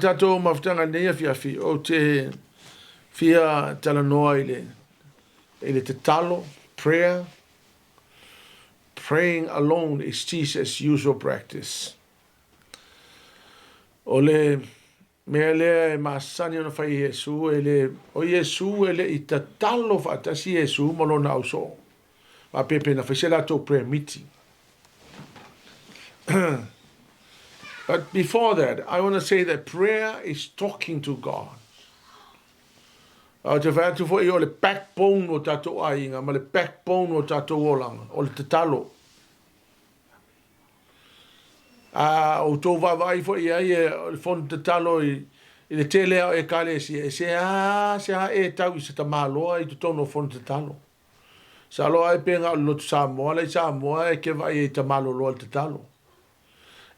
Tatou mafutaga i lenei afiafi, ou te fia talanoa i le, i le tatalo, prayer. Praying alone is Jesus' usual practice. O le mea lea e masani ona fai e Iesu, e le, o Iesu e le i tatalo faatasi Iesu ma lona ausoo. Faapea pe na fai se latou prayer meeting. But before that, I want to say that prayer is talking to God. Ou te fai atu foi o le backbone o tatou aiga ma le backbone o tatou olaga, o le tatalo. A outou vaavaai foi i ai o le fono tatalo i, i le tele o ekalesia, e seā e tau i se tamaloa i totonu o fono tatalo. Masalo ai pe na o le lotu Samoa la i Samoa e te vaai ai i tamaloloa i le tatalo.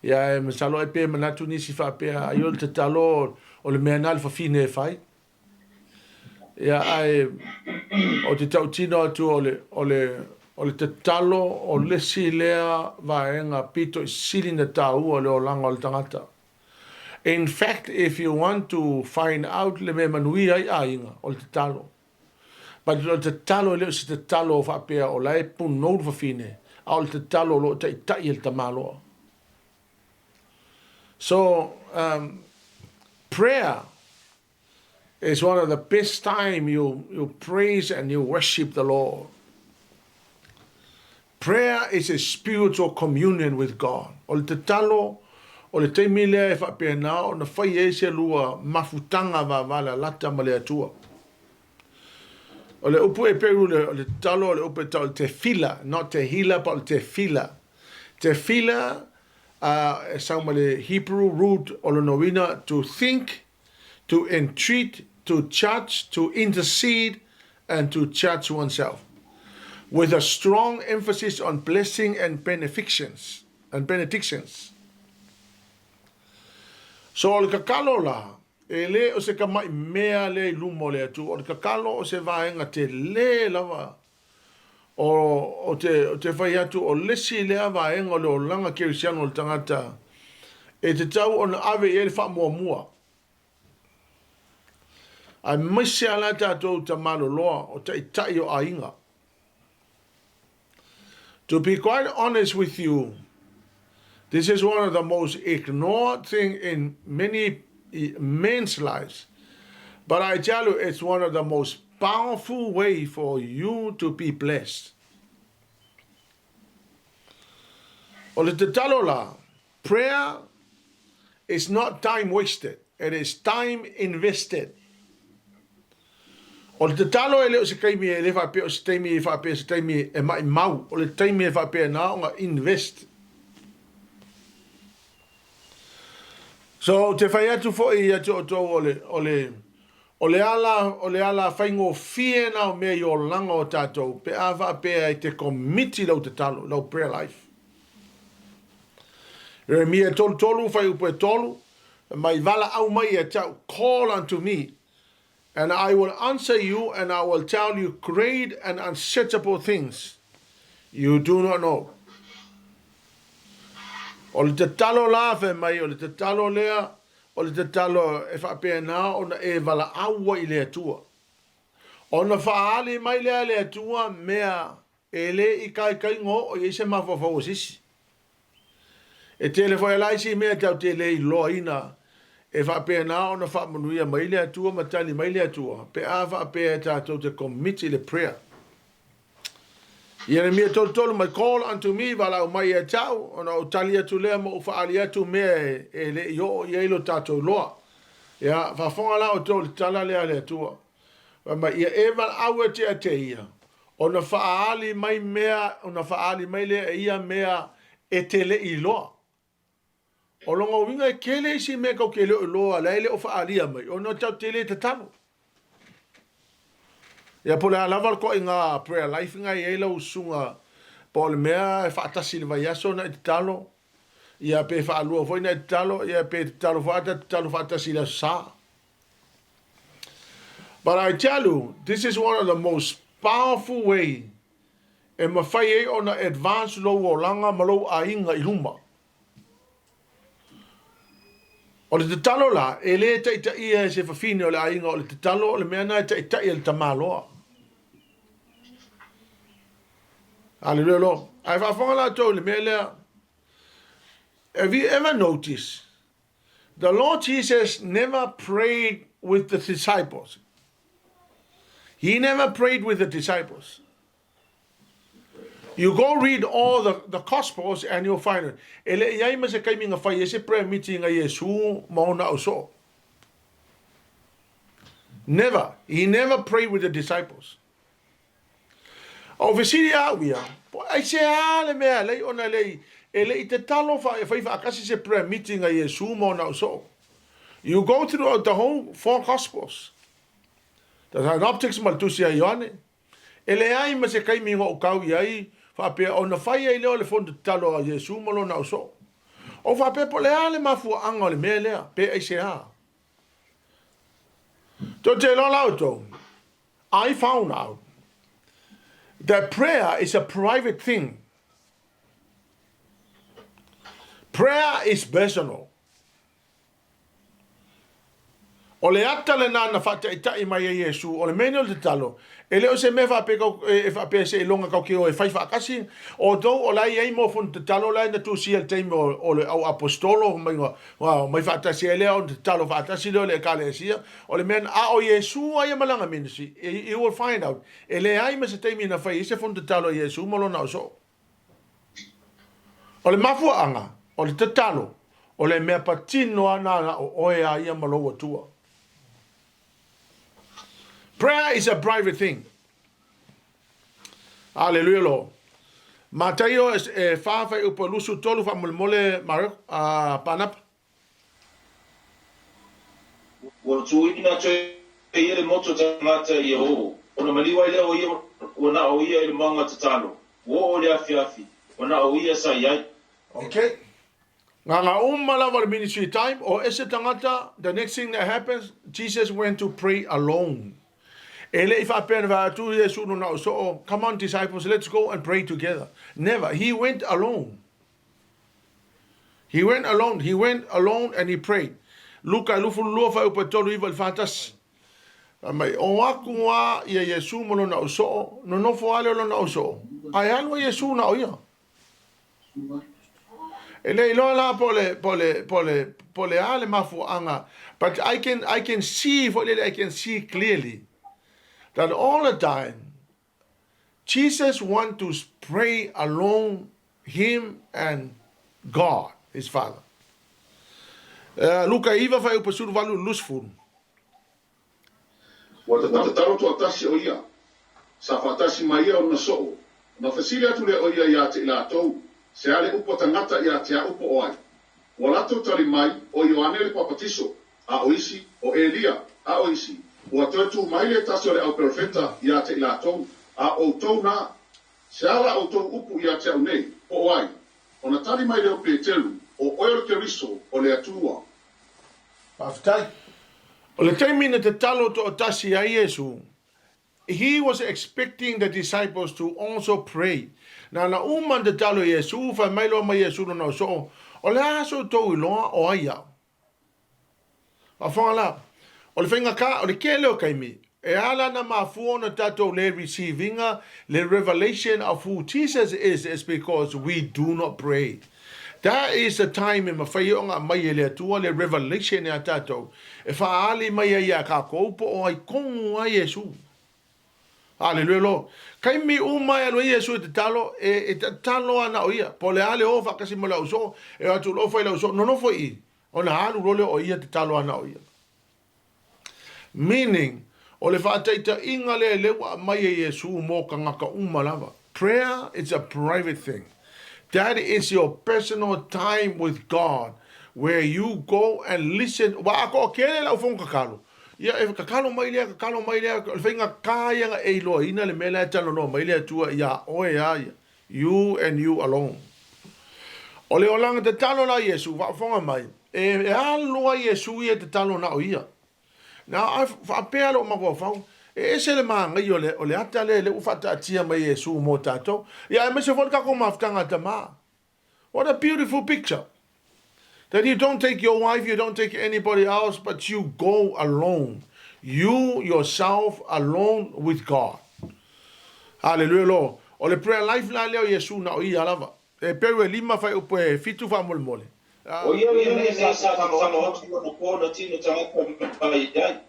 Ia e masalo ai pe manatu nisi faapea ai o le tatalo o le mea na le fafine e fai. Ia ae o te tautino atu o le, o le, o le tatalo o le isi lea vaega pito i sili na taua le olaga o le tagata. In fact, if you want to find out le mea manuia ai aiga, o le tatalo. But o le tatalo e le o se tatalo faapea o la e punou le fafine, a o le tatalo o lo o taitai e le tamaloa. So, prayer is one of the best time you praise and you worship the Lord. Prayer is a spiritual communion with God. O le tatalo, o le taimi lea e faapena ona fai ai se lua mafutaga vavalalata ma le Atua. O le upu Heperu o le tatalo o le upu e tau o le tefila, not tehila, but o le tefila. Tefila, e sau ma le Hebrew root o lona uiga to think, to entreat, to judge, to intercede, and to judge oneself, with a strong emphasis on blessing and benefictions, and benedictions. So o le tatalo la, e le o se tamai mea lea i luma o le Atua, o le tatalo o se vaega tele lava o, o te, o te fai atu o le isi lea vaega o le olaga kerisiano o le tagata e tatau ona ave i ai le faamuamua. Aemaise lava la tatou tamaloloa o taitai o aiga. To be quite honest with you, this is one of the most ignored thing in many men's lives. But I tell you, it's one of the most powerful way for you to be blessed. O le tatalo la, prayer is not time wasted, it is time invested. O le tatalo e le o se taimi e le faapea o se taimi e faapea se taimi e maimau, o le taimi e faapea na ona invest. So, te fai atu foi ia te outou o le, o le, o le ala, o le ala faigofie na o mea i olaga o tatou, pe a faapea e te komiti lau tatalo, lau prayer life. Ieremia 33, fuaiupu e 3, mai valaau mai ia te au, call unto me, and I will answer you and I will tell you great and unsearchable things you do not know. O le tatalo la fai mai, o le tatalo lea, o le tatalo e faapena ona e valaau ai i le Atua. Ona faaali mai lea e le Atua mea E le i kaikaina oo i ai se mafaufau o se isi. E tele foi la isi mea tatou te le iloaina e faapena ona faamanuia mai le Atua ma tali mai le Atua pe a faapea tatou te commit i le prayer. Ieremia 33 mai call unto me valaau mai ia te au ona ou tali atu lea ma ou faaali atu mea e le i oo i ai lo tatou iloa. Ia, faafofoga la outou i le tala lea a le Atua. Fai mai, ia e valaau atu ia te ia, ona faaali mai mea, ona faaali mai lea e ia mea e te le i iloa. O lona uiga e tele isi mea tou te le o iloa la e le o faaalia mai, ona tatou te le tatalo. Ia po o le a lava le toaiga prayer life na e i ai lau susuga, po o le mea e faatasi i le vaiaso ona e tatalo, ia pe faalua foi ona e tatalo, ia pe tatalo foi a ta tatalo faatasi i le Aso Sa. But I tell you, this is one of the most powerful way e mafai ai ona advance lou olaga ma lou aiga i luma. O le tatalo la, e le taitaia e se fafine o le aiga, o le tatalo o le mea na e taitai e le tamaloa. Hallelujah Lord. Ae faafofoga la outou i le mea lea. Have you ever noticed the Lord Jesus never prayed with the disciples? He never prayed with the disciples. You go read all the, the Gospels and you'll find it. E le i ai ma se kaimi na fai e se prayer meeting a Iesu ma ona au soo. Never. He never prayed with the disciples. O fesili a au ia, po ai se a le mea lei ona lei, e le i tatalo fa, e fai faakasi se prayer meeting a Iesu ma ona au soo. You go through the whole four Gospels. The Synoptics ma le tusi a Ioane. E leai ma se taimi na ou tau i ai, faapea ona fai ai lea o le fono tatalo a Iesu ma lona ausoo. Ou faapea po o le a le mafuaaga o le mea lea, pe aisea. Tou te iloa la outou, I found out that prayer is a private thing. Prayer is personal. O le ata lena na faataitai mai ai Iesu, o le mea nei o le tatalo, e le o se mea faapea kau, e faapea seiloga kau ke o e fai faatasi, although o la e i ai mo fono tatalo la e na tusia i le taimi o, o le au aposetolo mai, mai faatasi ai lea ona tatalo faatasi lea o le ekalesia, o le mea, a o Iesu a ia ma lana ministry, you will find out, e leai ma se taimi na fai ai se fono tatalo a Iesu ma lona ausoo. O le mafuaaga, o le tatalo, o le mea patino ana na o oe a ia ma lou Atua. Prayer is a private thing. Hallelujah Lord. Mataio e wha whai upa lusu tolu wha molemole Pānapa. Ua tuuina atu e ia le motu o tagata ia oo, ona maliu ai lea o ia ua na o ia i le mauga tatalo, ua oo i le afiafi, ua na o ia sa i ai. Ok. Nga uma lava o le ministry time, o ese tagata, the next thing that happens, Jesus went to pray alone. E le i faapea na vaai atu Iesu lona ausoo, come on disciples, let's go and pray together. Never. He went alone. He went alone, he went alone and he prayed. Luka e 22 fuaiupu e 39 i le 41. Fai mai, o aku a ia Iesu ma lona ausoo, nonofo a lea o lona ausoo, ae alu a Iesu na o ia. E le iloa la po le, po le, po le, po le a le mafuaaga, but I can, I can see, foi lele, I can see clearly that all the time Jesus want to pray alone him and God his father. Luka 9 fuaiupu 18 20. Ua tatalo toatasi o ia, sa faatasi ma ia ona soo, ona fesili atu lea o ia ia te i latou, Se a le upu a tagata ia te a'u po o ai? Ua latou tali mai, O Ioane le Papatiso, a o isi, o Elia, a o isi, ua toe tū mai le tasi o le auperofeta ia te i latou, a o outou na, se a la outou upu ia te a'u nei, po o ai? Ona tali mai lea o Peteru, O oe o le Keriso, o le Atua. Faafetai. O le taimi na tatalo toatasi ai Iesu, He was expecting the disciples to also pray. Na na uma ona tatalo Iesu, fai mai loa mai Iesu lona ausoo, O le a so outou iloa o ai au? Faafofoga la, o le faigata, o le tele o taimi, e ala ana mafua ona tatou le receive-ina le revelation of who Jesus is, is because we do not pray. That is the time e mafai ai ona aumai e le Atua le revelation ia tatou, e faaali mai ai ia tatou po o ai tonu ai Iesu. Haleluia Lord. Taimi uma e alu ai Iesu e tatalo, e, e tatalo ana o ia. Po o le a le o faatasi ma le ausoo, e o atu loa fai le ausoo, nonofo i i. Ona alu loa lea o ia tatalo ana o ia. Meaning, o le faataitaiga lea lea ua aumai e Iesu mo tagata uma lava. Prayer is a private thing. That is your personal time with God where you go and listen. Ua atoa tele lau fono tatalo. Ia e tatalo mai lea, tatalo mai lea, o le faigata ia na e iloaina le mea la e talanoa mai le Atua ia oe a ia. You and you alone. O le olaga tatalo la Iesu, faafofoga mai, e alu ai Iesu ia e tatalo na o ia. Na faapea lou mafaufau, e ese le manaia o le, o le ata lea lea ua faataatia mai e Iesu mo tatou. Ia aemaise foi le tatou mafutaga a tama. What a beautiful picture. That you don't take your wife, you don't take anybody else, but you go alone. You yourself alone with God. Hallelujah, Lord. O le prayer life la lea o Iesu na o ia lava. E peu e lima fuaiupu e fitu faamolemole. O ia lenei sa tatalo atu i lona po na tino tagata mai ai,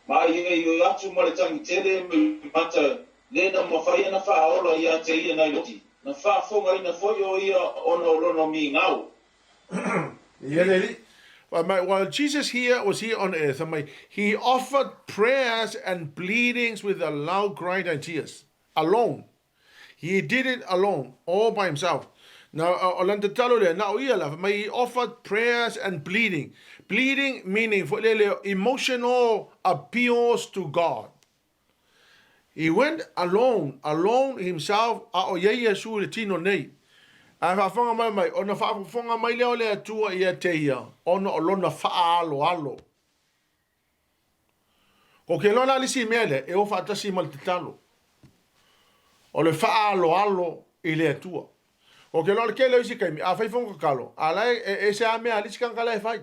ma ia i oi atu ma le tangi tele ma i mata le na mafai ana faaola ia te ia nai loti, na faafogaina foi o ia ona o lona migao. Ia le alii. Fai mai, while Jesus here was here on earth, fai mai, he offered prayers and pleadings with a loud cry and tears, alone. He did it alone, all by himself. Na, o lana tatalo lea, na o ia la, fai mai, he offered prayers and pleading. Pleading meaning, foi lele, emotional appeals to God. He went alone, alone himself, a o ia Iesu i le tino nei. Ae faafofoga mai mai, ona faafofoga mai lea o le Atua ia te ia, ona o lona faaaloalo. Ko ke loa la le isi mea lea, e o faatasi ma le tatalo. O le faaaloalo i le Atua. Ko ke loa le kele o isi kaimi, a fai fono tatalo, a la e ese a mea a le isi tagata la e fai.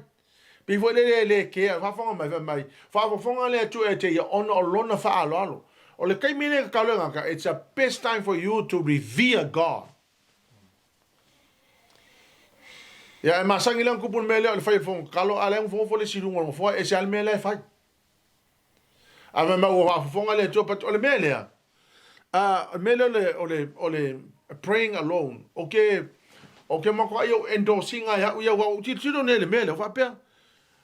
Pei foi lele e le kea, faafofoga mai, fai mai, faafofoga le Atua ia te ia ona o lona faaaloalo. O le taimi lea e tatalo ai tagata, it's a best time for you to revere God. Ia, e masani la ona tupu le mea lea o le fai o le fono tatalo, a la e nofonofo le isi i luga o le nofoa, e ese lava le mea la e fai. A fai mai ua faafofoga le Atua, but o le mea lea, o le mea lea o le, o le, o le praying alone, o ke, o ke matuai ou endorse ina e au ia, ua ou tilotilo nei i le mea lea, faapea,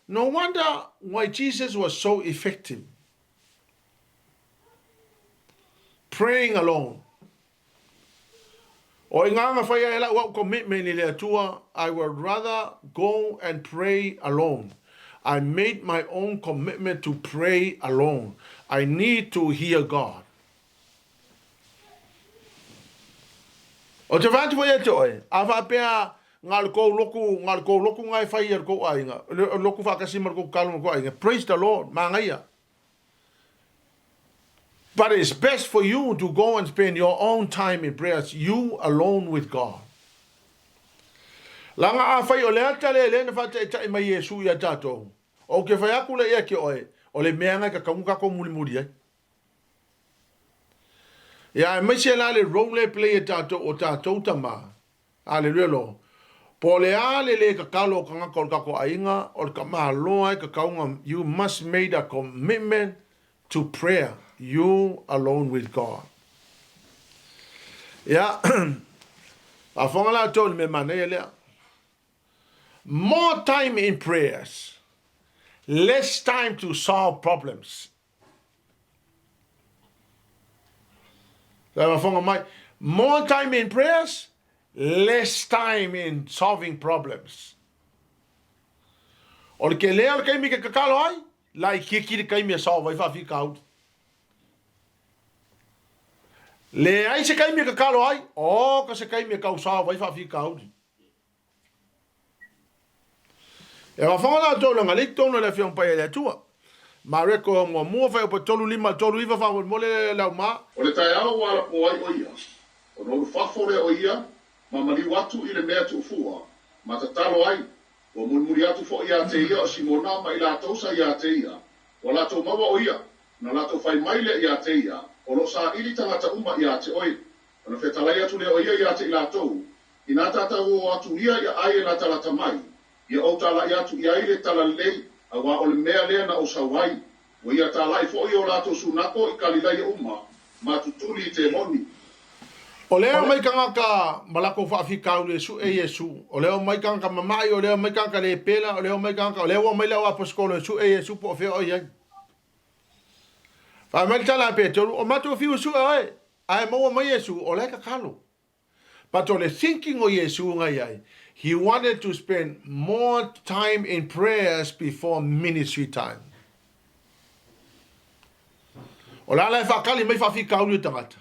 no wonder why Jesus was so effective. Praying alone. O i ngā whai ai lau au commitment i le Atua, I would rather go and pray alone. I made my own commitment to pray alone. I need to hear God. O te whai atu foi e te oe, a whaapea ngā le kou loku, ngā le kou loku ngā e whai i le kou aiga, le loku whaakasi ma le kou kalo ma kou aiga. Praise the Lord, māngaia. But it's best for you to go and spend your own time in prayers, you alone with God. Langa afai o le ata le le na whaataitai mai Iesu ia tātou. O ke whai aku le ia ki oe, o le mea ngai ka kaunga kako muli muli ai. Ia, e maise la le role e play e tātou o tātou tama. Aleluia lo. Po o le a le lē kakalo o kangaka o le kako aiga, o le ka malo ai kakaunga, you must made a commitment to prayer, you alone with God. Ia, faafofoga la outou i le mea manaia lea. More time in prayers, less time to solve problems. Faafofoga mai, more time in prayers, less time in solving problems. O le kelē o le taimi ke tatalo ai, laitiiti le taimi e solve ai faafitauli. Leai se taimi e tatalo ai, oka se taimi e tau solve ai faafitauli. E faafofoga la outou leaga lea i totonu o le Afioga Paia i le Atua. Mareko muamua fuaiupu 35 39 faamolemole le au ma. O le taeao ua alapo ai o ia, ona ulufafo lea o ia ma maliu atu i le mea tuufua, ma tatalo ai, ua mulimuli atu foi ia te ia o Simona ma i latou sa ia te ia, ua latou maua o ia, ona latou fai mai lea ia te ia, O lo saili tagata uma ia te oe. Ona fetalai atu lea o ia ia te i latou, Inā tātou o atu ia ia ai e latalata mai, ia ou tālaʻi atu i ai le talalelei, auā o le mea lea na ou sau ai, ua ia tālaʻi foʻi o latou sunako i Kalilaia uma, ma tutuli i temoni. O lea mai tagata ma lakou faafitauli e suʻe Iesu, o lea omai tagata mamaʻi, o lea omai tagata le pela, o lea omai tagata, o lea ua omai le au aposetolo e suʻe Iesu po o fea o i ai. Fai mai le tala a Petelu, O matou fiu e suʻe oe, ae maua mai Iesu, o la e tatalo. But o le thinking o Iesu nga i ai, he wanted to spend more time in prayers before ministry time. O le ala e faakali mai faafitauli o tagata.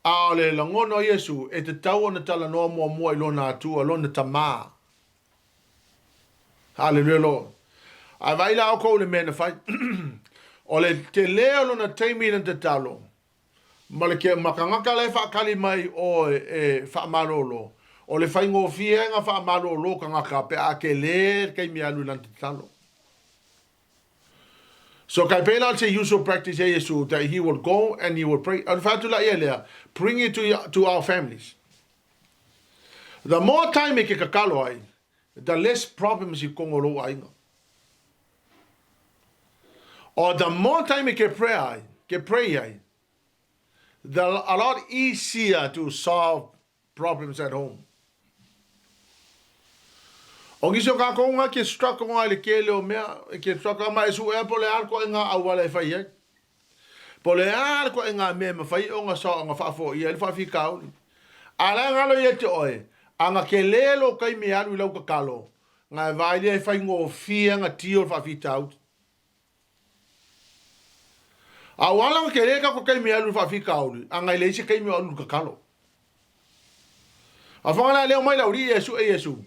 A o le lagona o Iesu, e tatau ona talanoa muamua i lona Atua, lona Tama. Hallelujah Lord. Ae vaai la oukou i le mea na fai. O le tele o lona taimi i lana tatalo, Ma le ke, ma tagata la e faakali mai oe e faamalolo. O le faigofie ai nga faamalolo tagata pe a tele le taimi e alu i lana tatalo. So kai pei la o se usual practice ia Iesu that he will go and he will pray. O le fai atu la ia lea, bring it to our families. The more time e ke kakalo ai, the less problems i kongo lou aiga. Or the more time e ke pray ai, ke pray ai, the a lot easier to solve problems at home. O nisi o kākou nga ke struggle nga i le kele o mea, e ke struggle ma e suʻea po o le a le koʻiga auala e fai ai. Po o le a le koʻiga mea e mafai ona sa ona faafoia ai le faafitauli. A la e galo ia te oe, a na kele lou taimi e alu i lau tatalo, na e vaai lea e faigofie ana tio le faafitauli. A ua ala ona tele tatou taimi e alu i le faafitauli, a na e leai se taimi o alu i le tatalo. A fanga la leo mai le aualii Iesu, e Iesu.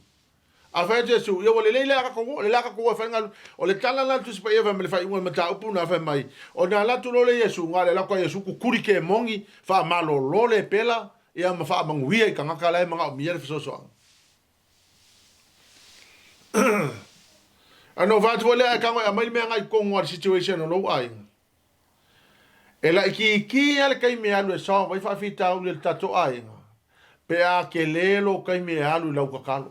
A fai atu Iesu, ia ua lelei lea tatou o, le la tatou o e fai galu. O le tala la le Tusi Paia fai mai le faaiuga o le mataupu na fai mai, o na alu atu loa le Iesu, na le alu atu a Iesu kukuli kemoni, faamalolo le pela, ia ma faamanuia i tagata la e manaomia le fesoasoani. A no fai atu foi lea ae tago e aumai le mea agai i totonu o le situation o lou aiga. E laitiiti lava le taimi e alu e solve ai faafitauli o le tatou aiga pe a tele lou taimi e alu i lau tatalo.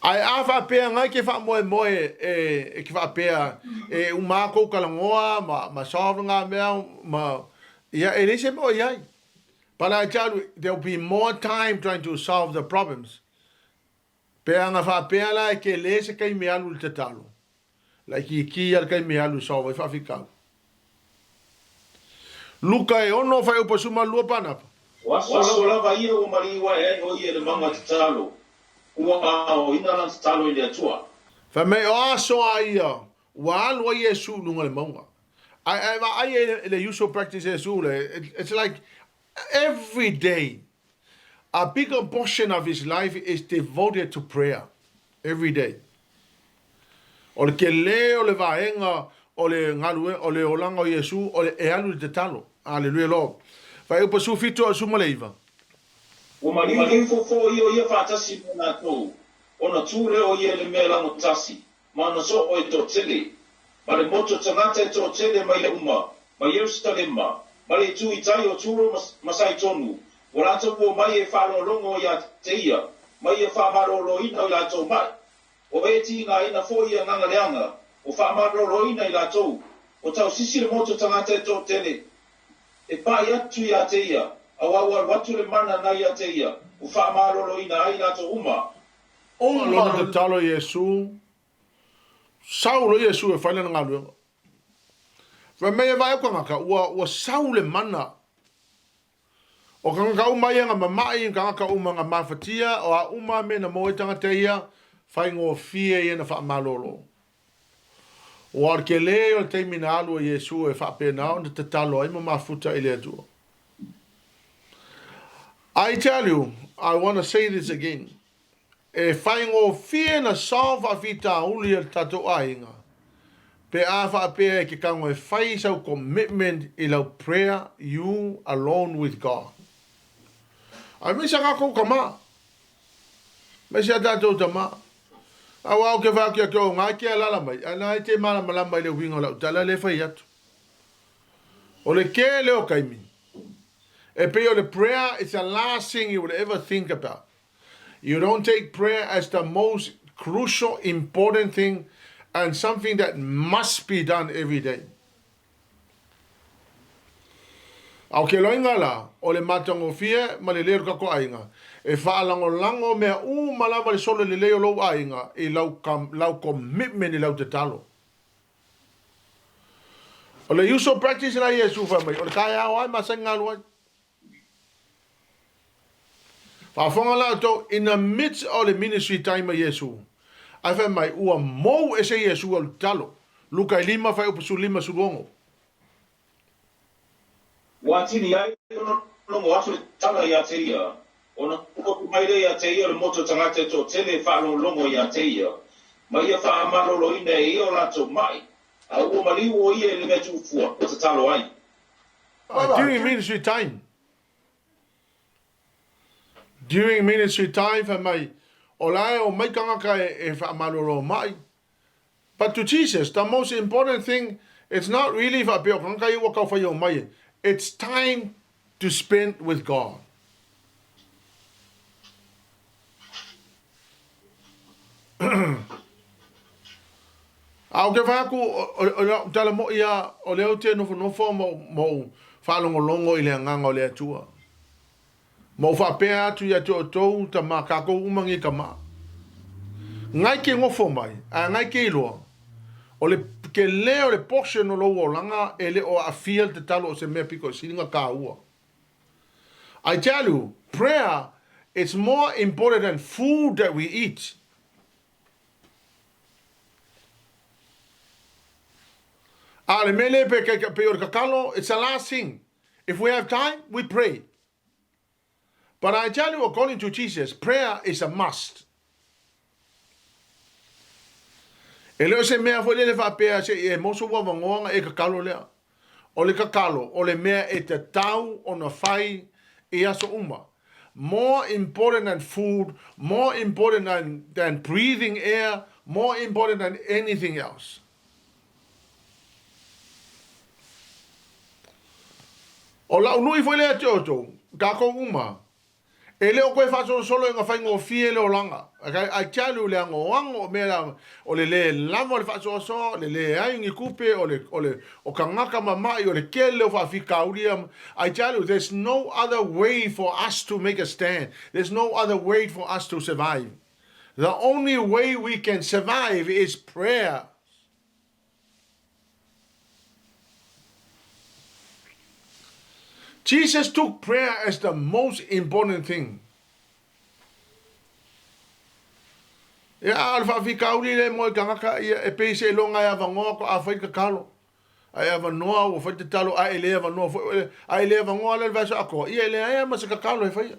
Ae a faapea nai ke faamoemoe e, e ke faapea e uma lava tou talanoa ma, ma solve ngā mea ma, ia e leai se mea o i ai. But I tell you, there will be more time trying to solve the problems. Pe ana faapea la e tele se taimi e alu i le tatalo, laitiiti lava le taimi e alu e solve ai faafitauli. Luka e ono faaiupa suma lua panapa. O aso lava ia ua maliu ae ai o ia i le mauga tatalo, ua aoina lana tatalo i le Atua. Fai mai, o aso a ia Ua alu ai Iesu i luga o le mauga. Ae a e vaai i le usual practice a Iesu le, it's like every day a bigger portion of his life is devoted to prayer. Every day. O le tele o le vaega o le galuega, o le olaga o Iesu, o le e alu i le tatalo. Aleluia Lord. Faaiupa 17 a le 19. Ua maliu ifo foi o ia faatasi ma latou, ona tu lea o ia i le mea lagotasi, ma ona soo e toatele, ma le motu tagata e toatele mai le uma, ma Ierusalema, ma le itu i tai o Turo ma Saitonu, ua latou omai e faalogologo ia te ia, ma ia faamaloloina i latou mai. O e tigaina foi i agaga leaga, ua faamaloloina i latou, ua tausisi le motu tagata e toatele, e pai atu ia te ia, aua ua alu atu le mana na ia te ia, ua faamaloloina ai latou uma. Uma lona tatalo Iesu, sau loa Iesu e fai lana galuega. Fai mai e vaai au tagata, ua, ua sau le mana. O tagata uma ia na mama'i, tagata uma na mafatia, o a uma mea na maua ai tagata ia, faigofie ia na faamalolo. Ua o le tele o le taimi na alu ai Iesu e faapena ona tatalo ai ma mafuta i le Atua. I tell you, I want to say this again. E faigofie na sao faafitauli a le tatou aiga pe a faapea e ke tago e fai sau commitment i lau prayer you alone with God. Aemaise a tatou tama. Aemaise a tatou tama. Aua ou te fai atu ia te ou, na e te alala mai, a na e te malamalama i le uiga o lau tala lea e fai atu. O le tele o taimi, e pei o le prayer is the last thing you will ever think about. You don't take prayer as the most crucial, important thing and something that must be done every day. A o ke loiga la, o le matagofie ma le lei o le tatou aiga, e faalagolago mea uma lava le solo lelei o lou aiga i lau, lau commitment i lau tatalo. O le usual practice la Iesu fai mai, o le taeao lava e masani na alu ai. Faafofoga la outou, in the midst o le ministry time a Iesu, ae fai mai, ua mou ese Iesu o le tatalo. Luka e 5, fuaiupu 15, 16. Ua atili ai ona logo atu le tala ia te ia, ona tupu mai lea ia te ia o le motu o tagata e toatele e faalogologo ia te ia, ma ia faamaloloina e ia o latou mai, a ua maliu o ia i le mea tuufua ua tatalo ai. During ministry time. During ministry time fai mai, o la e omai tagata e faamalolo mai. But to Jesus, the most important thing, it's not really faapea o tagata ia ua tau fai omai, it's time to spend with God. A ou te fai atu, o lau tala moi lava, o lea ou te nofonofo ma ou faalogologo i le Agaga o le Atua. Ma ou faapea atu ia te outou tama, tatou uma nei tama. Ngai ke nofo mai, ae ngai ke iloa, o le tele o le portion o lou olaga e le o aafia le tatalo o se mea pito sili ona taua. I tell you, prayer is more important than food that we eat. A o le mea lea pe pei o le tatalo, it's the last thing. If we have time, we pray. But I tell you, according to Jesus, prayer is a must. E le o se mea foi lele faapea se i e moso ua vangoa na e tatalo lea. O le tatalo, o le mea e tatau ona fai i aso uma. More important than food, more important than breathing air, more important than anything else. O lau lui foi lea te outou, tatou uma, e le o koe faasolosolo ina faigofie le olaga. Okay? I tell you, le anoano o mea la, o le le lava o le faasoasoa, o le leai o ni tupe, o le, o le, o tagata mama'i, o le tele o faafitauli ia. I tell you, there's no other way for us to make a stand. There's no other way for us to survive. The only way we can survive is prayer. Jesus took prayer as the most important thing. Ia, a o le faafitauli lea mo le tagata, ia, e pei seiloga e avanoa faatoa fai le tatalo. A e avanoa ua fai le tatalo, a e le avanoa foi, a e le avanoa la le vaiaso atoa, ia e leai lava ma se tatalo e faia.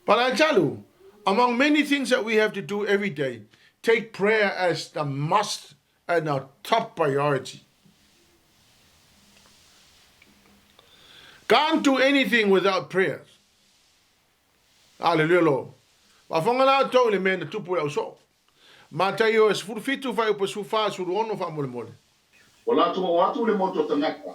But I tell you, among many things that we have to do every day, take prayer as the must and our top priority. Can't do anything without prayers. Hallelujah, Lord. Faafofoga la outou i le mea na tupu i le ausoo. Mataio e 17 fuaiupu 14 16 faamolemole. Ua latou oo atu i le motu o tagata,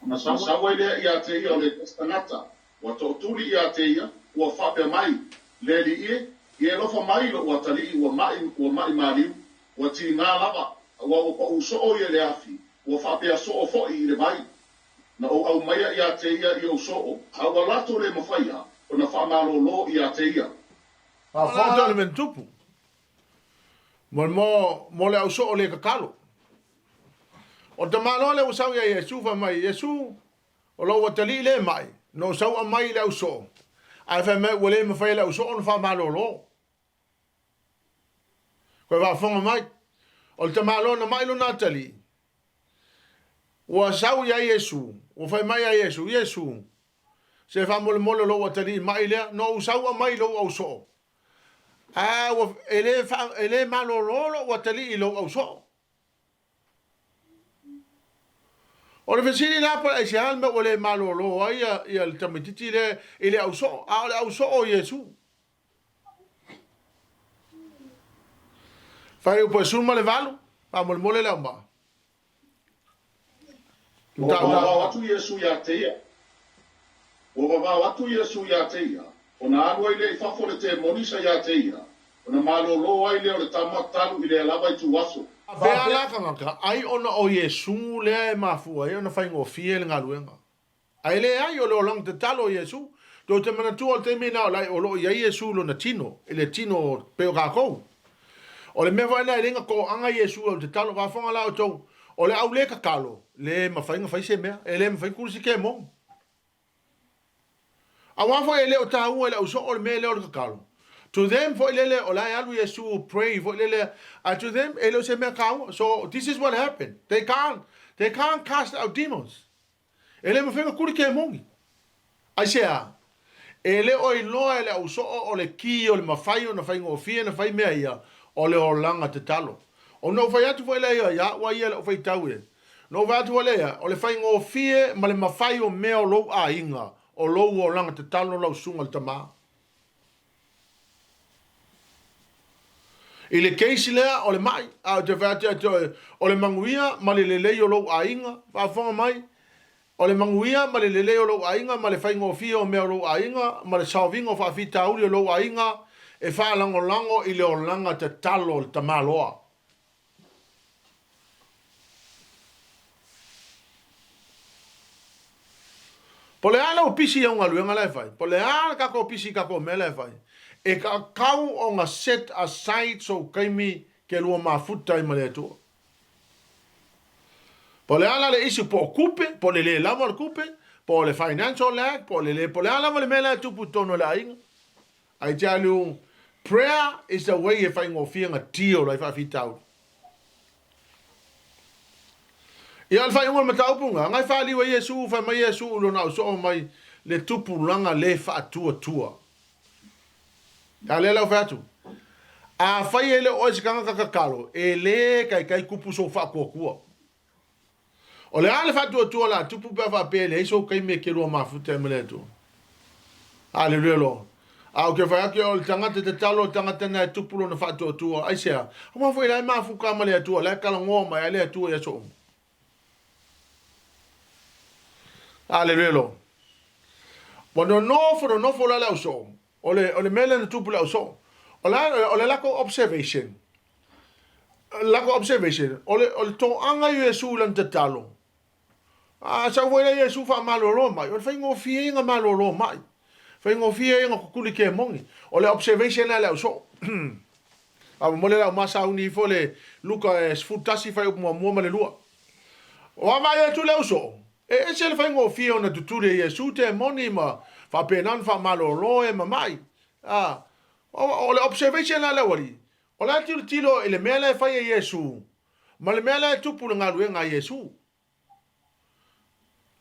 ona sau ai lea ia te ia o le tasi tagata, ua tootuli ia te ia, ua faapea mai, Le Alii e, ia e alofa mai i loʻu atalii ua maʻi, ua maʻi maliu, ua tigā lava, auā ua paʻū soo ia i le afi, ua faapea soo foʻi i le vai. Na ou aumaia ia te ia i ou soo, a ua latou le mafaia ona faamalōlō ia te ia. Faafofoga le mea na tupu. Mo, mo, mo le ausoo le tatalo. O le tamaloa lea ua sau ia Iesu, fai mai, Iesu, o lou atalii le mai, na ou sau'a mai i le ausoo, ae fai mai ua le mafai e le ausoo ona faamalōlō. Koe faafofoga mai, o le tamaloa na mai lona atalii, ua sau ia Iesu, ua fai mai ia Iesu, Iesu, se faamolemole o lou atalii mai lea, na ou sau'a mai i lou ausoo, A ua, e le, fa, e le malōlō lou atalii i lou ausoo. O le fesili la po o le aisea le mea ua le malōlō ai ia, ia le tamaitiiti lea i le ausoo, a o le ausoo o Iesu. Fuaiupu e 18, faamolemole le aumaa. Ua vavao atu Iesu ia te ia. Ua vavao atu Iesu ia te ia, ona alu ai lea i fafo le temoni sa ia te ia, ona malōlō ai lea o le tama talu i lea lava ituaso. Faapea la tagata, ai ona o Iesu lea e mafua ai ona faigofie le galuega. Ae leai, o le olaga tatalo o Iesu. Tou te manatua o le taimi lena o la o lo o i ai Iesu i lona tino, i le tino pei o tatou. O le mea foi lena e le na toaga Iesu i au tatalo. Faafofoga la outou, o le au le tatalo, le mafai na fai se mea, e le mafai na tuli se kemoni. Aua foi e le o taua i le au soo le mea lea o le tatalo. To them foi lele, o la e alu Iesu pray foi lele, a to them e le o se mea taua. So this is what happened. They can't cast out demons. E le mafai ona kuli kemoni. Aisea? E le o iloa e le ausoo o le ki o le mafai ona faigofie ona fai mea ia, o le olaga tatalo. Ona ou fai atu foi lea ia ia au a ia i lau faitau e. Ona ou fai atu foi lea ia, o le faigofie ma le mafai o mea o lou aiga, o lou olaga tatalo lau susuga i le tama. I le case lea o le mai, a ou te fai atu ia te oe, o le manuia ma le lelei o lou aiga, faafofoga mai, o le manuia ma le lelei o lou aiga ma le faigofie o mea o lou aiga ma le saoviga o faafitauli o lou aiga e faalagolago i le olaga tatalo o le tamaloa. Po o le a lau pisi i au galuega la e fai, po o le a le tatou pisi i tatou mea la e fai, e tatau ona set aside sou taimi ke lua mafuta ai ma le Atua. Po o le a la le issue, po o tupe, po o le le lava o le tupe, po o le financial lack, po o le le, po o le a lava le mea la e tupu i totonu o le aiga. I tell you, prayer is the way e faigofie ona deal ai faafitauli. Ia, o le faaiuga o le mataupu lena, na e faaliu ai Iesu, fai mai Iesu i lona ausoo mai le tupulaga le faatuatua. A lea la ua fai atu, afai e le o oe se tagata tatalo, e le taitai tupu sou faatuatua. O le a le faatuatua o le a tupu pe a faapea e leai sou taimi e te lua mafuta ai ma le Atua? Aleluia loa. A ou te fai atu, o le tagata tatalo, o le tagata lena e tupu lona faatuatua. Aisea? Aua foi la e mafuta ma le Atua, la e talanoa mai ai le Atua i aso uma. Aleluia loa. Ua nonofo nonofo la le ausoo. O le, o le mea lea na tupu i le ausoo. O le, o le latou observation, latou observation, o le, o le toaga i Iesu i lana tatalo. A sau foi lea Iesu faamalolo mai, o le faigofie ia na malolo mai. Faigofie ia na tutuli kemoni. O le observation lea a le ausoo. A momoli le au ma sauni ifo le Luka e 11 fuaiupu muamua ma le lua. Vaavaai atu le ausoo, E ese le faigofie ona tutuli e Iesu temoni ma faapena ona faamalolo e mamai. A, o le observation la a le aualii, o la e tilotilo i le mea la e fai e Iesu ma le mea la e tupu i le galuega a Iesu.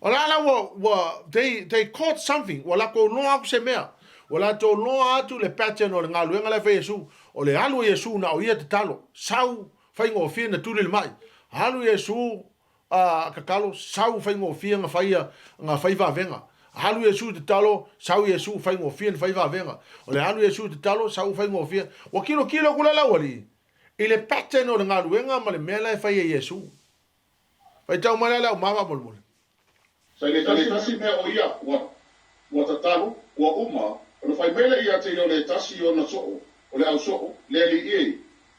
O la la ua, ua, they, they caught something, ua latou loa atu se mea. Ua latou loa atu le pattern o le galuega la e fai e Iesu. O le alu o Iesu na o ia tatalo, sau, faigofie na tuli le mai. Alu Iesu, A tatalo, sau faigofie na faia na fai vavega. Alu Iesu i tatalo, sau Iesu faigofie na fai vavega. O le alu Iesu i tatalo, sau faigofie. Ua kilokilo atu la le aualii i le pattern o le galuega ma le mea la e fai e Iesu. Faitau mai la le auma faamolemole. Sa i le tasi tasi mea o ia ua ua tatalo, ua uma, ona fai mai lea ia te ia o le tasi i ona soo, o le au soo, le alii e,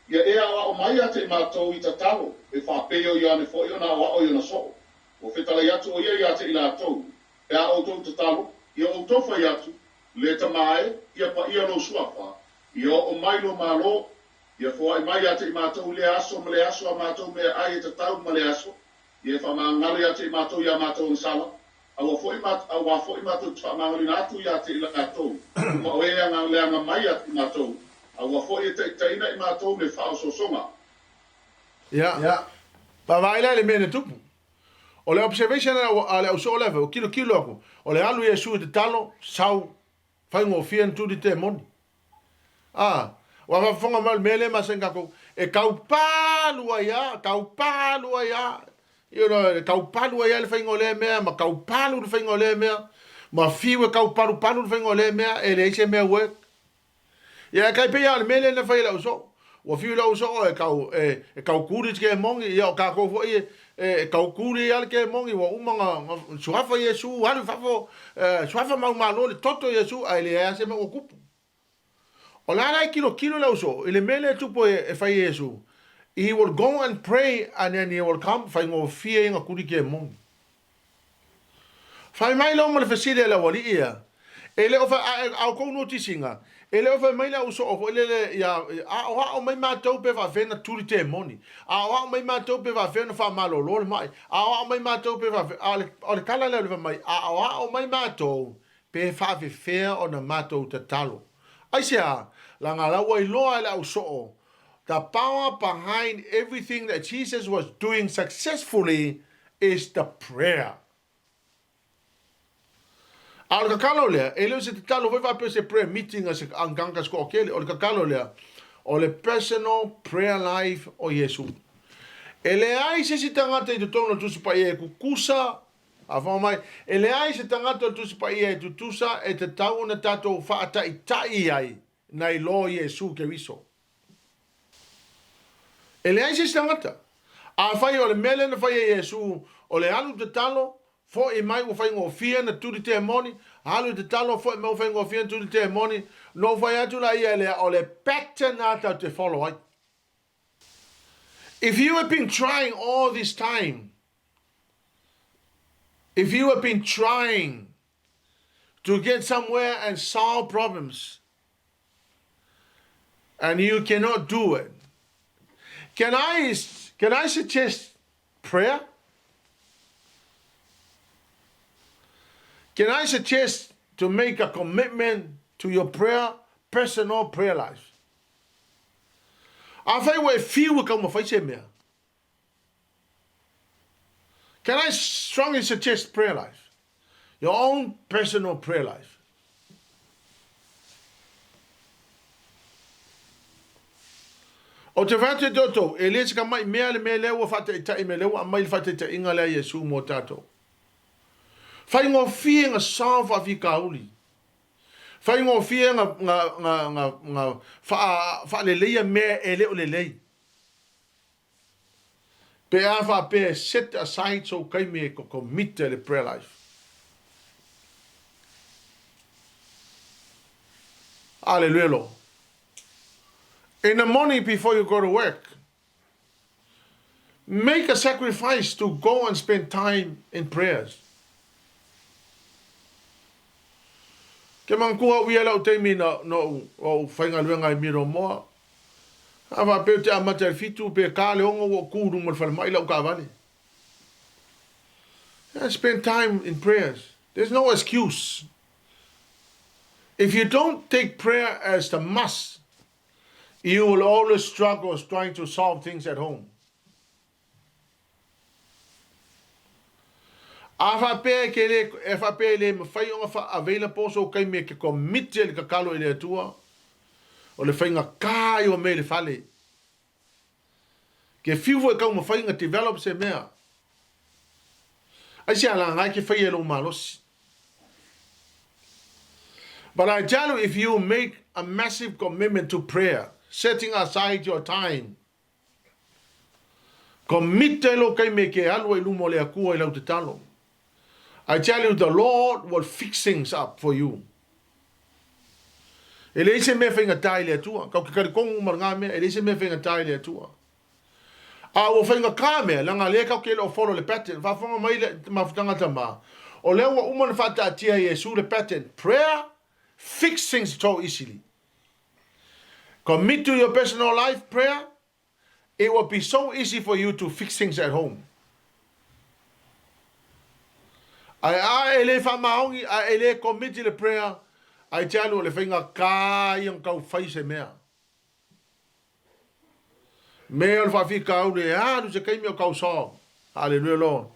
ia e aoao mai ia te i matou i tatalo, e faapei o Ioane foi ona aoao i ona soo. Ua fetalai atu o ia ia te i latou, Pe a outou tatalo, ia outou fai atu, Le Tama e, ia paia lou suafa, ia oo mai lo Malo, ia foai mai ia te i matou i lea aso ma le aso a matou meaai e tatau ma le aso, Ia e faamagalo ia te i matou i a matou agasala, aua foi ma, auā foi matou te faamagaloina atu ia te i latou, uma o e aga leaga mai ia te i matou, aua foi e taitaiina i matou le faaosoosoga. Ia, vaavaai la i le mea na tupu. O le observation a le ausoo lea foi, ua tilotilo atu, o le alu Iesu i tatalo, sau, Faigofie ona tuli temoni. A, ua faafofoga mai o le mea lea e masani tatou, e tau palu ai lava, tau palu ai lava, you know, e tau palu ai lava le faiga o lea mea, ma tau palu le faiga o lea mea, ma fiu e tau palupalu le faiga o lea mea, e leai se mea work. Ia, e tai pei lava o le mea lea na fai e le ausoo. Ua fiu le ausoo e tau, e, e tau kuli le kemoni, ia o tatou foi e, e tau kuli lava le kemoni, ua uma ona, ona suafa Iesu, alu i fafo, e, suafa maumalo le toto Iesu, ae leai lava se mea ua tupu. O la la e tilotilo le ausoo i le mea lea e tupu e, e fai e Iesu. He will go and pray and then he will come, faigofie ia ona kuli kemoni. Fai mai loa ma le fesili a le aualii ia, E le o fai, a, a outou notisiga, e le o fai mai le au soo foi lele ia, aoao mai matou pe faafefea ona tuli temoni, aoao mai matou pe faafefea ona faamalolo le mai, aoao mai matou pe faafefea, a o le, o le tala lea o le fai mai, aoao mai matou pe faafefea ona matou tatalo. Aisea? Leaga la ua iloa e le au soo the power behind everything that Jesus was doing successfully is the prayer. A o le tatalo lea, e le o se tatalo foi faapea se prayer meeting a se tagata se toatele, o le tatalo lea, o le personal prayer life o Iesu. E leai se isi tagata i totonu o le Tusi Paia e tutusa. Faafofoga mai, e leai se tagata o le Tusi Paia e tutusa e tatau ona tatou faataitai ai nai lo Iesu Keriso. E leai se isi tagata. Afai o le mea lea na fai e Iesu, o le alu tatalo, fo'i mai ua faigofie na tuli temoni, alu tatalo, fo'i mai ua faigofie na tuli temoni, na ou fai atu laia lea, o le pattern lena tatou te follow ai. If you have been trying all this time, if you have been trying to get somewhere and solve problems, and you cannot do it, can I, can I suggest prayer? Can I suggest to make a commitment to your prayer, personal prayer life? Afai ua e fiu e taumafai se mea. Can I strongly suggest prayer life? Your own personal prayer life. O te whai atu e toutou, e le se ka mai mea le mea lea ua whaataitai me lea ua aumai le whaataitaiga lea Iesu mo tatou. Faigofie ga solve faafitauli. Faigofie ga, ga, ga, ga, ga wha, whaaleleia mea e le o lelei. Pe a faapea e set aside sou taimi e commit ai le prayer life. Aleluia Lord. In the morning before you go to work, make a sacrifice to go and spend time in prayers. Ke manatua au ia lau taimi na na ou faigaluega ai Miromoa. A faapea ou te amata i le fitu pe ka le ono ua ou ku i luma o le falemai lau taavale. I spend time in prayers. There's no excuse. If you don't take prayer as the must, you will always struggle trying to solve things at home. A faapea e ke le, e faapea e le mafai ona faa-available sou taimi e ke commit ai le tatalo i le Atua, o le faigata ia o mea i le fale. Ke fiu foi taumafai na develop se mea. Aisea laga ai ke faia e lou malosi. But I tell you, if you make a massive commitment to prayer, setting aside your time, commit ai lou taimi e ke alu ai i luma o le Atua i lau tatalo. I tell you, the Lord will fix things up for you. E leai se mea faigata i le Atua. Kau ke talitonu uma lena mea, e leai se mea faigata i le Atua. A ua faigata mea, leaga lea kau ke le o follow le pattern. Faafofoga mai le mafutaga tama, o lea ua uma ona faataatia e Iesu le pattern. Prayer fix things so easily. Commit to your personal life prayer, it will be so easy for you to fix things at home. Ae a e le faamaoni, a e le commit i le prayer, ai te alu o le faigata ia ona tau fai se mea. Mea o le faafitauli e alu se taimi o tau solve. Hallelujah Lord.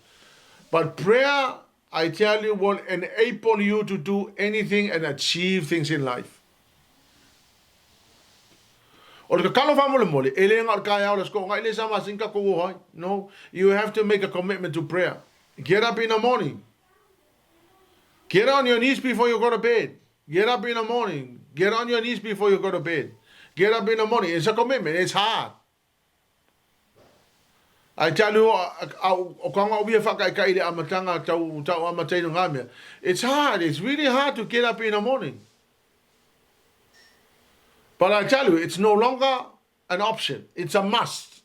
But prayer, I tell you, will enable you to do anything and achieve things in life. O le tatalo faamolemole, e le na o le taeao o le Aso Toonai le sa masani tatou o ai. No, you have to make a commitment to prayer. Get up in the morning. Get on your knees before you go to bed. Get up in the morning. Get on your knees before you go to bed. Get up in the morning. It's a commitment. It's hard. I tell you, o ka ngā uia whakaikai i le amatanga tau, tau amataina ngā mea. It's hard. It's really hard to get up in the morning. But I tell you, it's no longer an option. It's a must.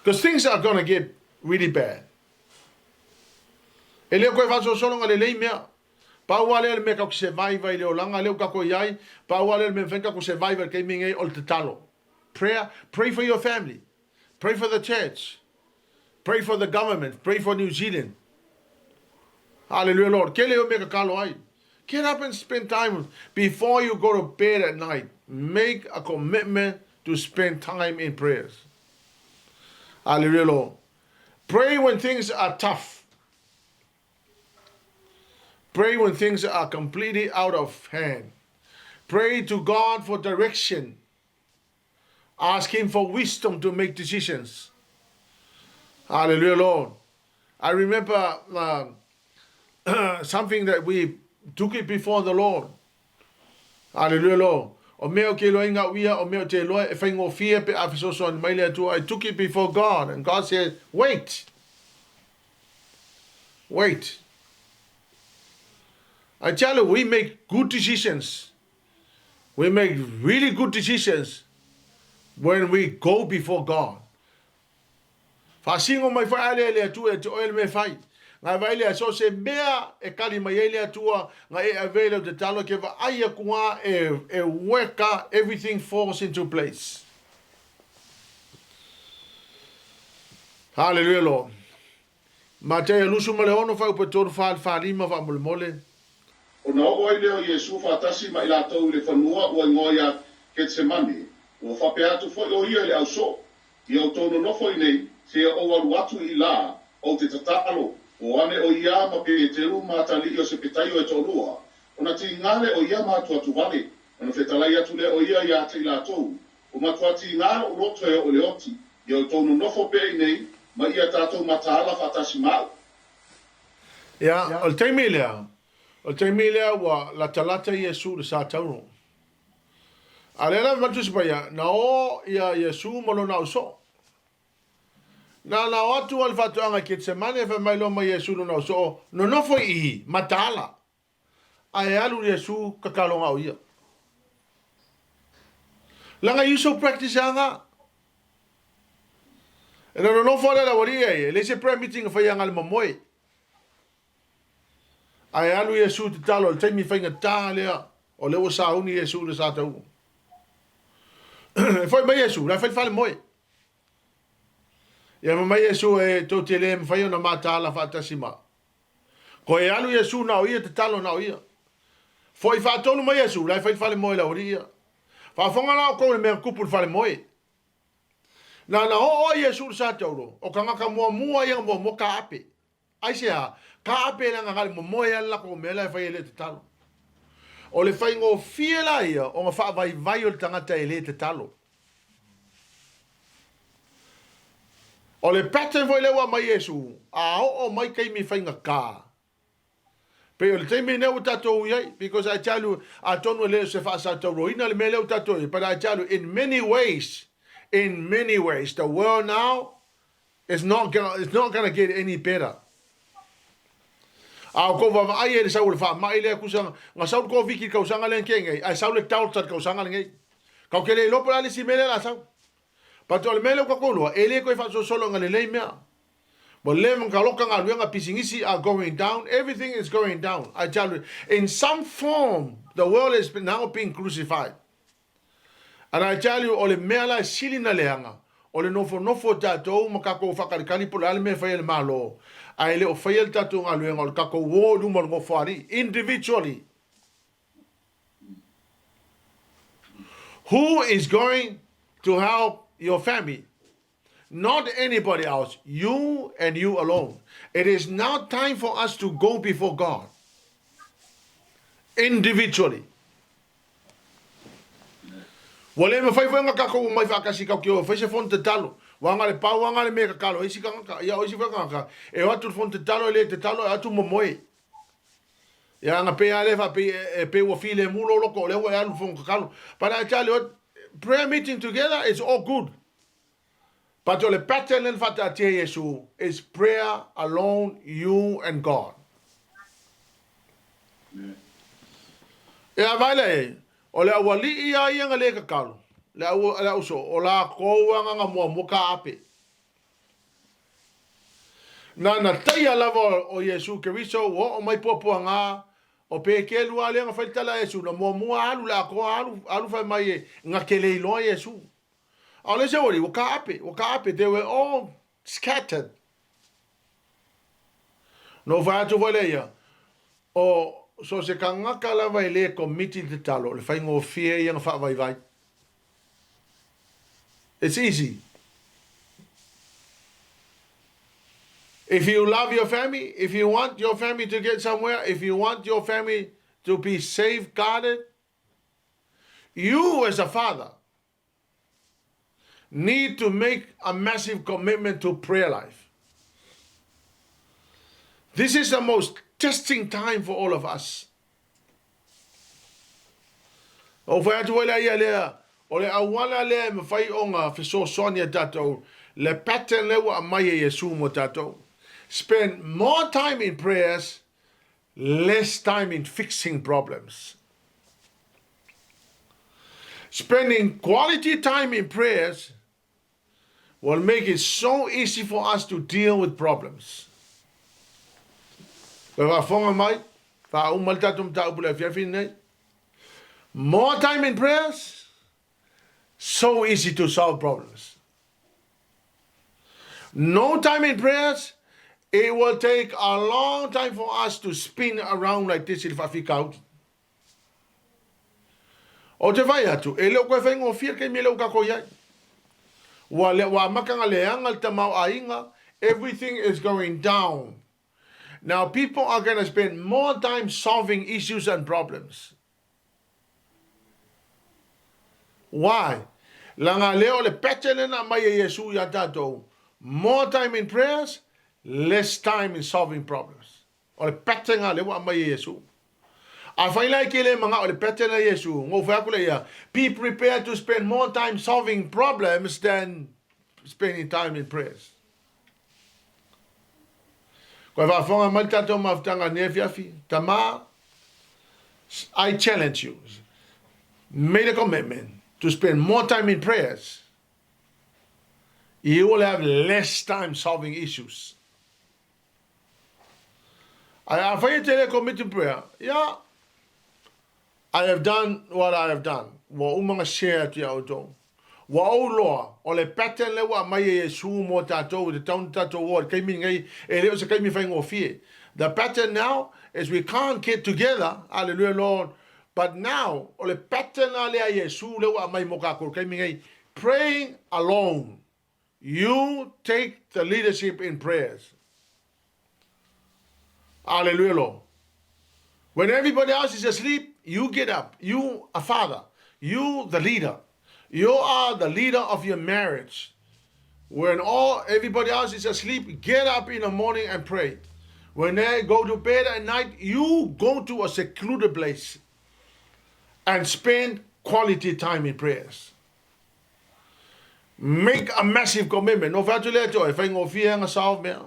Because things are going to get really bad. E le o koe faasolosologa lelei mea. Pau lava lea o le mea tatou te survive ai i le olaga lea ua tatou i ai, pau lava lea o le mea e mafai ona tatou survive ai i le taimi lenei o le tatalo. Prayer, pray for your family, pray for the church, pray for the government, pray for New Zealand. Hallelujah Lord. Kele o mea tatalo ai. Get up and spend time before you go to bed at night. Make a commitment to spend time in prayers. Hallelujah Lord. Pray when things are tough. Pray when things are completely out of hand. Pray to God for direction. Ask Him for wisdom to make decisions. Hallelujah, Lord. I remember something that we took it before the Lord. Hallelujah, Lord. O mea o ke iloa ai ga'u ia, o mea o te iloa e faigofie pe a fesoasoani mai le Atua. I took it before God and God said, wait. Wait. I tell you, we make good decisions. We make really good decisions when we go before God. Faasino mai foi a lea le Atua ia te oe le mea e fai. Nga e vaai lea, so o se mea e kali mai ai le Atua, nga e ave i lau tatalo, e ke vaai aku a e, e weka, everything falls into place. Hallelujah, Lord. Mataia 26 fuaiupu e 3 4 i le 4 5 faamolemole. Ona oo ai lea o Iesu faatasi ma i latou i le fanua ua igoa ia Ketsemane, ua faapea atu foi o ia i le ausoo, Ia outou nonofo iinei, seia ou alu atu i ila, ou te tatalo, o ane o ia ma Peteru ma atalii o Sepetaio e toalua, ona tiga lea o ia ma atuatu vale, ona fetalai atu lea o ia ia te i latou, Ua matua tiga loʻu loto e oo i le oti, ia outou nonofo pea iinei, ma ia tatou mataala faatasi ma aʻu. Ia, o le taimi lea, o le taimi lea ua latalata Iesu i le sa tauro. A o lea lava ma le Tusi Paia, na o ia Iesu ma lona ausoo. Na ona o atu a le faatoaga i Ketsemane, fai mai loa ma Iesu i lona ausoo, Nonofo i i, mataala. Ae alu Iesu kakaloga o ia. Laga you so practice aga. E na nonofo ale le aualii ai, e leai se prayer meeting e fai aga le mamoe. Ae alu Iesu tatalo i le taimi faigata lea, o lea ua sauni Iesu i le sa taua. E foi mai Iesu, la e fai le fale moe. Ia fai mai Iesu e tou te le mafai ona mataala faatasi ma. Koe alu Iesu na o ia tatalo na o ia. Foi faatolu mai Iesu, la e fai le fale moe le aualii ia. Faafofoga la outou i le mea na tupu i le fale moe. Na ona oo ai Iesu i le sa tauro, o tagata muamua ia na muamua taape. Aisea? Taape leaga na o le momoe lava le latou mea la e fai e le tatalo. O le faigofie la ia ona faavaivai o le tagata e le tatalo. O le pattern foi lea ua aumai Iesu, a oo mai taimi faigata, pei o le taimi lenei ua tatou i ai, because I tell you, atonu e le o se faasatauroina le mea lea ua tatou i ai, but I tell you, in many ways, in many ways, the world now is not gonna, it's not gonna get any better. A o kou vaavaai ai i le sau o le faamai lea, tusa na sau le Koviti i le tausaga lea na tea nei, ae sau le Delta i le tausaga lenei. Kau te le iloa po o le a le isi mea lea o le a sau. But o le mea lea ua tatou iloa, e le toe faasolosolo ina lelei mea. Ua leva ona taloka galuega, pisinisi are going down, everything is going down. I tell you, in some form, the world is now being crucified. And I tell you, o le mea la e sili na leaga, o le nofonofo o tatou ma tatou faakalikali po o le a le mea e fai e le Malo, ae le o faia le tatou galuega, o le tatou o i luma o le Nofoalii, individually. Who is going to help your family? Not anybody else, you and you alone. It is now time for us to go before God individually. Ua le mafai foi ona tatou omai faatasi tatou te o e fai se fono tatalo. Ua aga le pau aga le mea e tatalo ai isi tagata. Ia o isi foi tagata e o atu i le fono tatalo e le tatalo e o atu momoe. Ia aga pei lava lea faapei e pei ua filemu lou loto o lea ua e alu i le fono tatalo. But I tell you what, prayer meeting together is all good. But o le pattern lea na faataatia e Iesu is prayer alone you and God. Ia vaai lea i ai, o le aualii lava ia na le tatalo, le au, le ausoo, o latou lava na muamua taape. Na na taia lava o Iesu Keriso ua oo mai puapuaga, o Petelu lava lea na fai le tala a Iesu, na muamua alu le atoa alu, alu fai mai e, na te le iloa Iesu. A o le isi aualii, ua taape, ua taape, they were all scattered. Na ou fai atu foi lea ia, o so o se tagata lava e le commit i le tatalo, o le faigofie ia na faavaivai. It's easy. If you love your family, if you want your family to get somewhere, if you want your family to be safeguarded, you as a father need to make a massive commitment to prayer life. This is the most testing time for all of us. Ou fai atu foi lea ia lea, o le auala lea e mafai ona fesoasoani a tatou, le pattern lea ua aumai e Iesu mo tatou. Spend more time in prayers, less time in fixing problems. Spending quality time in prayers will make it so easy for us to deal with problems. Koe faafofoga mai, faauma le tatou mataupu le afiafi lenei. More time in prayers, so easy to solve problems. No time in prayers, it will take a long time for us to spin around like this i le faafitauli. Ou te vaai atu, e le o koe faigofie le taimi lea ua tatou i ai. Ua, le, ua amata na leaga le tamaoaiga, everything is going down. Now people are going to spend more time solving issues and problems. Why? Leaga lea o le pattern lea na aumai e Iesu ia tatou, more time in prayers, less time in solving problems. O le pattern lea ua aumai e Iesu. Afai la e te le manao i le pattern a Iesu, ona ou fai atu lea ia, be prepared to spend more time solving problems than spending time in prayers. Koe faafofoga mai le tatou mafutaga nei afiafi, tama, I challenge you, made a commitment to spend more time in prayers. You will have less time solving issues. Ae afai e te le commit to prayer, yeah, I have done what I have done. Ua uma na share atu ia outou. Ua ou loa, o le pattern lea ua aumai e Iesu mo tatou i te tau na tatou o ai i le taimi lenei, e le o se taimi faigofie. The pattern now is we can't get together, hallelujah Lord, but now, o le pattern la lea a Iesu lea ua aumai mo tatou i le taimi lenei, praying alone. You take the leadership in prayers. Hallelujah, Lord. When everybody else is asleep, you get up. You, a father. You, the leader. You are the leader of your marriage. When all everybody else is asleep, get up in the morning and pray. When they go to bed at night, you go to a secluded place and spend quality time in prayers. Make a massive commitment. No whai atu lea te oe, whaingofie anga solve mea.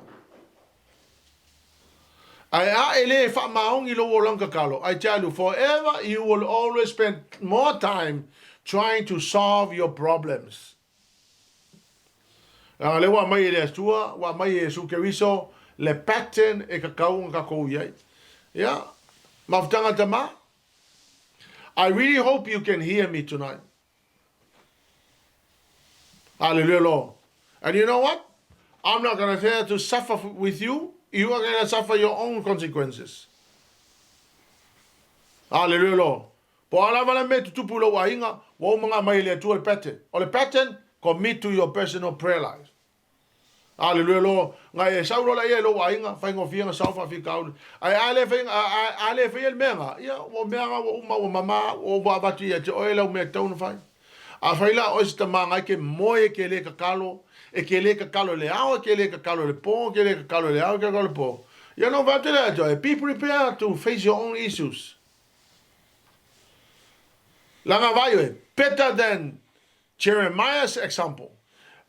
Ae a e le whaamaongi lo o lang kakalo. I tell you, forever you will always spend more time trying to solve your problems. Leaga lea ua aumai e le Atua, ua aumai e Iesu Keriso le pattern e kakau nga kakou i ai. Ia, mafutaga tama. I really hope you can hear me tonight. Hallelujah, Lord. And you know what? I'm not going to there to suffer with you. You are going to suffer your own consequences. Hallelujah, Lord. Po a lava le mea tutupu lou aiga, ua uma nga mai le Atua le pattern. O le pattern, commit to your personal prayer life. Hallelujah, Lord. Nga e sau lola ia i lou aiga, faigofie nga sau faafitauli. Ae a le fai, a, a le faia le mea nga, ia, ua mea nga ua uma, ua mama, ua ua avatu ia te oe lau mea tatau ona fai. Afai la o oe se tama ngai ke moe e ke le tatalo, e ke le tatalo i le ao, e ke le tatalo i le po, e ke le tatalo i le ao, e ke le tatalo i le po. Ia na ou fai atu lea ia te oe, be prepared to face your own issues. Leaga vai oe, better than Jeremiah's example,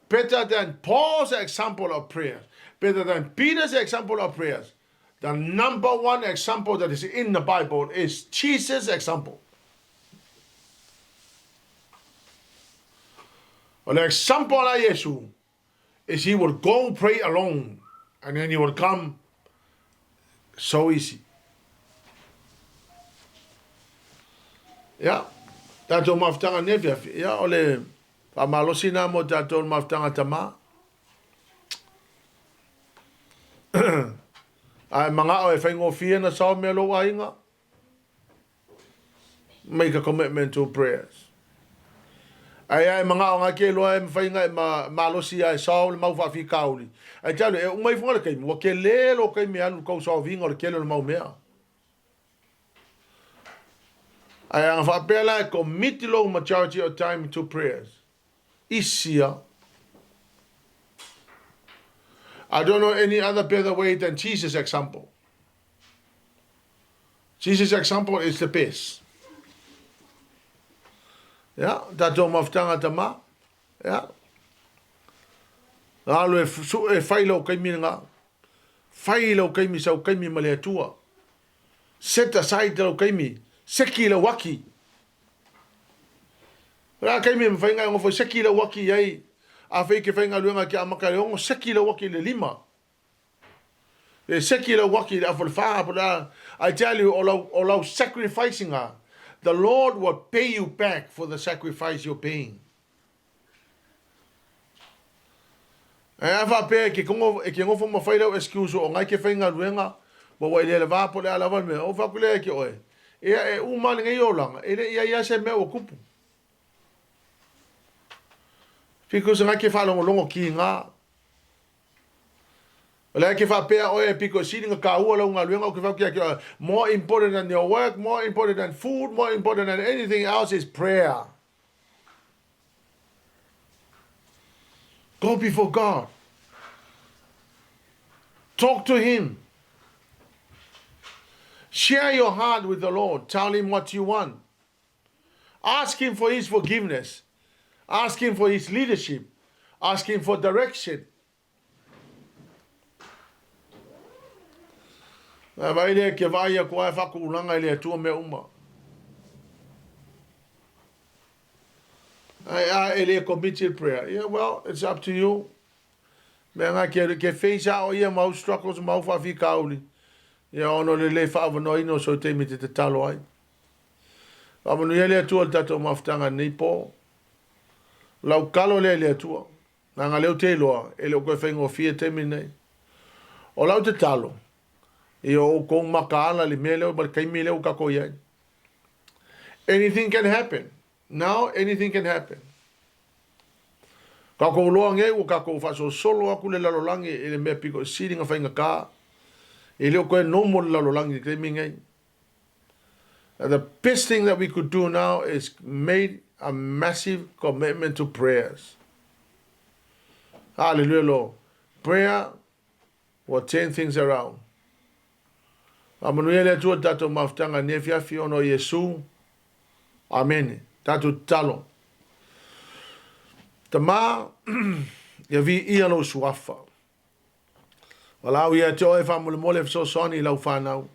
better than Paul's example of prayer, better than Peter's example of prayers. The number one example that is in the Bible is Jesus' example. O le example a Iesu is he would go pray alone and then he would come so easy. Ia, tatou mafutaga nei afiafi, ia, o le faamalosi na mo tatou le mafutaga tamā. Ae mangao e faigofie na sao mea lou aiga. Make a commitment to prayers. Ae ae mangao ngai ke loa e mawhai ngai ma malosi ai sao le mau faafitauli. Ai te alu e uma ifonga le taimi, ua tele lo taimi e alu kou saoviga o le tele o le mau mea. Ae aga faapea la e commit lou majority of time to prayers. Isia. I don't know any other better way than Jesus' example. Jesus' example is the best. Ia, tatou mafutaga tama. Ia. Alo e su e fai lau kaimi nga. Fai lau kaimi sau kaimi ma le Atua. Set aside lau kaimi. Seki lau aki. La kaimi ma whainga ngofo seki lau aki ai. A whai ke whainga luenga ki amaka le ongo seki lau aki le lima. E seki lau aki le afo le wha po la. I tell you, o lau, o lau sacrificing a. The Lord will pay you back for the sacrifice you're paying. E a faapea e ke kongo, e ke ngofo ma whai lau excuse o ngai ke whainga luenga, ma wai le le po le ala wale mea, o whaku lea ke oe. Ea e uma le ngei olanga, e le ia ia se mea o kupu. Because ngai ke whalongolongo ki ngā. O lea ke faapea oe e piko sili nga kaua lau galuega o ke fau kia kia more important than your work, more important than food, more important than anything else is prayer. Go before God. Talk to Him. Share your heart with the Lord. Tell Him what you want. Ask Him for His forgiveness. Ask Him for His leadership. Ask Him for direction. A vai lea ke vai a koa e whakuulanga i le Atua mea uma. Ai a e le committed prayer. Yeah, well, it's up to you. Mea ngā ke, ke face a o ia mau struggles, mau whawhikauli. Ia ono le le whaavanoa o so te mi te te talo ai. Faamanuia le Atua le tatou mafutaga nei po. Lau kalo lea i le Atua. Leaga lea ou te iloa, e le o koe faigofie taimi nei. O lau tatalo, ia outou makaala i le mea lea ma le taimi lea ua tatou i ai. Anything can happen. Now anything can happen. Tatou loa nei ua tatou faasolosolo atu le lalolagi i le mea pito sili na faigata. E le o toe normal le lalolagi i le taimi nei. The best thing that we could do now is make a massive commitment to prayers. Hallelujah, Lord. Prayer will turn things around. Faamanuia le Atua tatou mafutaga nei afiafi ona o Iesu. Amene. Tatou tatalo. Tama, ia viia lou suafa. Valaau ia te oe faamolemole e fesoasoani i lau fanau.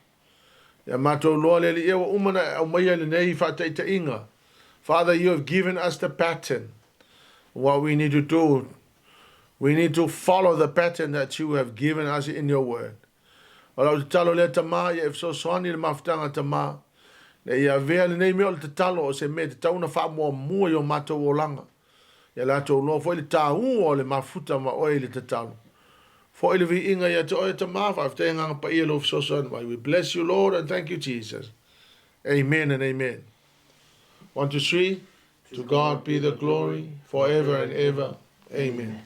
Ia matou loa le Alii ua uma na e aumaia lenei faataitaiga. Father, you have given us the pattern. What we need to do, we need to follow the pattern that you have given us in your word. O lau tatalo lea Tama, ia e fesoasoani le mafutaga Tama. Le ia avea lenei mea o le tatalo o se mea e tatau ona faamuamua i o matou olaga. Ia latou loa foi le tāua o le mafuta ma oe i le tatalo. Foi le viiga ia te oe Tama, faafetai Agaga Paia lou fesoasoani mai. We bless you Lord and thank you Jesus. Amen and amen. 1, 2, 3. To God be the glory forever and ever. Amen.